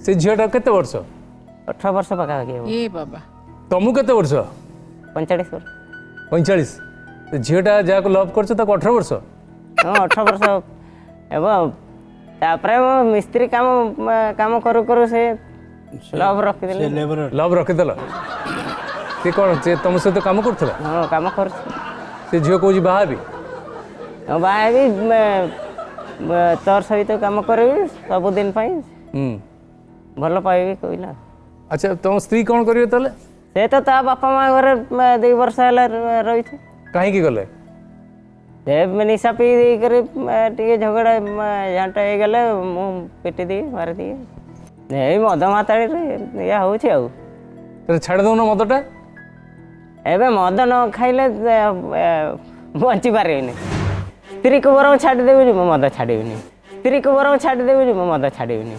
ସେ ଝିଅଟା କେତେ ବର୍ଷ? 18 ବର୍ଷ ପାଖାପାଖି ହେବ। ଏ ବାବା! ତମକୁ କେତେ ବର୍ଷ? 45 ବର୍ଷ। 45। ସେ ଝିଅଟା ଯାହାକୁ ଲଭ୍ କରୁଛ, ତାକୁ 18 ବର୍ଷ? ହଁ, 18 ବର୍ଷ ହେବ ଆଉ। ତାପରେ ମୁଁ ମିସ୍ତ୍ରୀ କାମ କାମ କରୁ କରୁ ସେ ଲଭ୍ ରଖିଦେଲେ। ଲଭ୍ ରଖିଦେଲ। ସେ କ'ଣ, ସେ ତମ ସହିତ କାମ କରୁଥିଲା? ହଁ, କାମ କରୁଛି। ସେ ଝିଅ କହୁଛି ବାହା ହେବି? ହଁ, ବାହା ହେବି, ତୋର ସହିତ କାମ କରିବି ସବୁଦିନ ପାଇଁ, ଭଲ ପାଇବି କହିଲା। ଆଚ୍ଛା, ତମ ସ୍ତ୍ରୀ କ'ଣ କରିବେ ତାହେଲେ? ସେ ତ ତା ବାପା ମା ଘରେ 2 ବର୍ଷ ହେଲା ରହିଛି। କାହିଁକି ଗଲେ? ସେ ନିଶା ପିଇ ଦେଇକରି ଟିକେ ଝଗଡ଼ା ଝାଣ୍ଟ ହେଇଗଲେ, ମୁଁ ପିଟି ଦିଏ, ମାରିଦିଏ। ଏଇ ମଦ ମାତାଳିରେ ଇଏ ହେଉଛି ଆଉ। ତାହେଲେ ଛାଡ଼ି ଦଉନ ମଦଟା। ଏବେ ମଦ ନ ଖାଇଲେ ବଞ୍ଚି ପାରିବିନି। ସ୍ତ୍ରୀକୁ ବରଂ ଛାଡ଼ିଦେବିନି, ମୁଁ ମଦ ଛାଡ଼ିବିନି। ସ୍ତ୍ରୀକୁ ବରଂ ଛାଡ଼ିଦେବିନି, ମୁଁ ମଦ ଛାଡ଼ିବିନି।